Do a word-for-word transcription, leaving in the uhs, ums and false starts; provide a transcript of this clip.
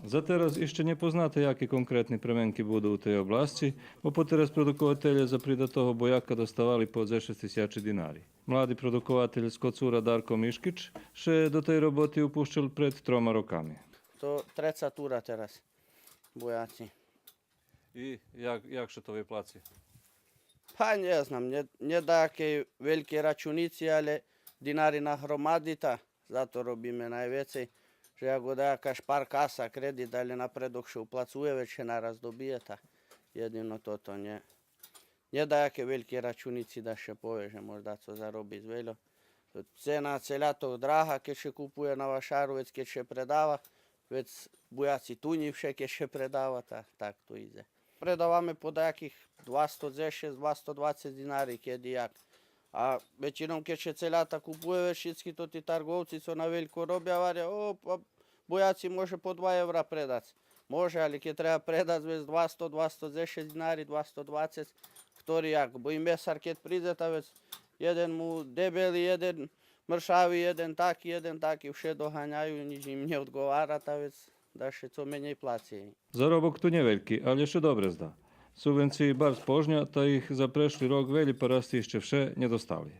За тераз ище нє познате яки конкретни пременки буду у тей обласци, бо потераз продукователє за приданого бояка доставали по дзешец тисячи динари. Млади продукователь з Коцура Дарко Мишкич ше до тей роботи упущел пред трома роками. То треца тура тераз, бояци. И як, як ше то виплаци? Па нє знам, нє, нє даяки вельки рачуници, але динари нагромади та, зато робиме найвецей, же як го даяка шпаркаса, кредит, але напредок ше уплацує, вец ше нараз добиє, та єдино тото, нє. Нє даяки вельки рачуници да ше пове же мож дацо заробиц вельо. Цена целятох драга, кед ше купує на вашару, вец кед ше предава, вец бояци тунї вше кед ше предава, та так то идзе. Предаваме по даяких двасто дзешец, двасто двацец динари, кед и як. А вецином кед ше целята купує, вец шицки тоти тарговци цо на велько робя, гваря: „О, па бояци може по два евра предац.“ Може, але кед треба предац вец двасто, двасто дзешец динари, двасто двацец, хтори як, бо и месар кед придзе, та вец єден му дебели, єден мршави, єден таки, єден таки, вше доганяю, нїч им нє одговара, та вец да ше цо менєй плаци. Заробок ту нє вельки, але ше добре зда. Субвенциї барз пожня, та их за прешли рок велї парасти ище вше нє достали.